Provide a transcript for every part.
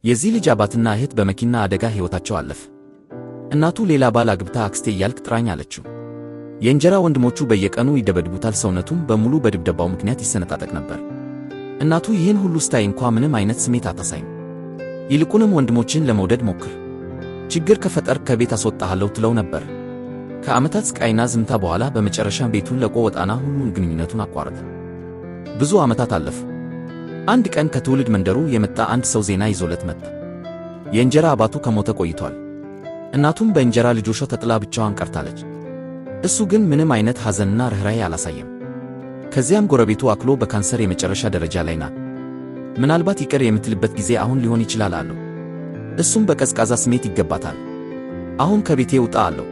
የዚህ ልጅ አባትና እህት በመኪና አደጋ ሕይወታቸው አለፈ። እናቱ ሌላ ባል አግብታ አክስቴ እያልክ ጥራኝ አለችው። የእንጀራ ወንድሞቹ በየቀኑ ይደበድቡታል። ሰውነቱም በሙሉ በድብደባው ምክንያት ይሰነጣጠቅ ነበር። እናቱ ይህን ሁሉ ስታይ እንኳ ምንም አይነት ስሜት አታሳይም። ይልቁንም ወንድሞችህን ለመውደድ ሞክር፣ ችግር ከፈጠርክ ከቤት አስወጣሃለሁ ትለው ነበር። ከዓመታት ስቃይና ዝምታ በኋላ በመጨረሻ ቤቱን ለቆ ወጣና ሁሉን ግንኙነቱን አቋረጠ። ብዙ ዓመታት አለፉ። አንድ ቀን ከትውልድ መንደሩ የመጣ አንድ ሰው ዜና ይዞለት መጣ። የእንጀራ አባቱ ከሞተ ቆይቷል። እናቱም በእንጀራ ልጆቿ ተጥላ ብቻዋን ቀርታለች። እሱ ግን ምንም አይነት ሐዘንና ርኅራኄ አላሳየም። ከዚያም ጎረቤቱ አክሎ በካንሰር የመጨረሻ ደረጃ ላይ ናት፣ ምናልባት ይቅር የምትልበት ጊዜ አሁን ሊሆን ይችላል አለው። እሱም በቀዝቃዛ ስሜት ይገባታል፣ አሁን ከቤቴ ውጣ አለው።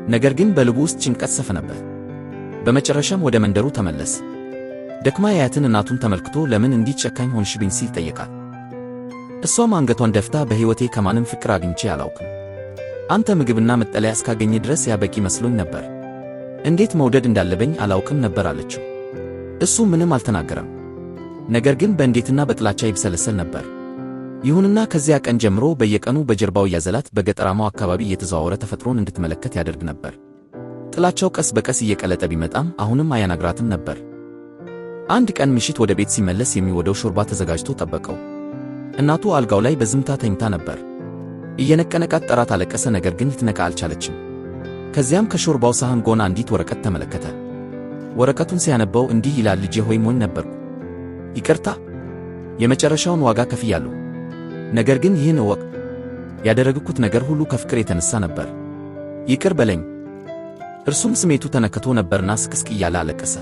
ነገር ግን በልቡ ውስጥ ጭንቀት ሰፈነበት። በመጨረሻም ወደ መንደሩ ተመለሰ። ደክማ ያያትን እናቱን ተመልክቶ ለምን እንዲህ ጨካኝ ሆንሽብኝ ሲል ጠየቃት። እሷም አንገቷን ደፍታ በሕይወቴ ከማንም ፍቅር አግኝቼ አላውቅም። አንተ ምግብና መጠለያ እስካገኘ ድረስ ያ በቂ መስሎኝ ነበር። እንዴት መውደድ እንዳለበኝ አላውቅም ነበር አለችው። እሱ ምንም አልተናገረም። ነገር ግን በእንዴትና በጥላቻ ይብሰለሰል ነበር። ይሁንና ከዚያ ቀን ጀምሮ በየቀኑ በጀርባው እያዘላት በገጠራማው አካባቢ እየተዘዋወረ ተፈጥሮን እንድትመለከት ያደርግ ነበር። ጥላቻው ቀስ በቀስ እየቀለጠ ቢመጣም አሁንም አያናግራትም ነበር። አንድ ቀን ምሽት ወደ ቤት ሲመለስ የሚወደው ሾርባ ተዘጋጅቶ ጠበቀው። እናቱ አልጋው ላይ በዝምታ ተኝታ ነበር። እየነቀነቃት ጠራት፣ አለቀሰ። ነገር ግን ልትነቃ አልቻለችም። ከዚያም ከሾርባው ሳህን ጎን አንዲት ወረቀት ተመለከተ። ወረቀቱን ሲያነበው እንዲህ ይላል፣ ልጄ ሆይ ሞኝ ነበርኩ። ይቅርታ፣ የመጨረሻውን ዋጋ ከፍያለሁ። ነገር ግን ይህን እወቅ፣ ያደረግኩት ነገር ሁሉ ከፍቅር የተነሳ ነበር። ይቅር በለኝ። እርሱም ስሜቱ ተነክቶ ነበርና ስቅስቅ እያለ አለቀሰ።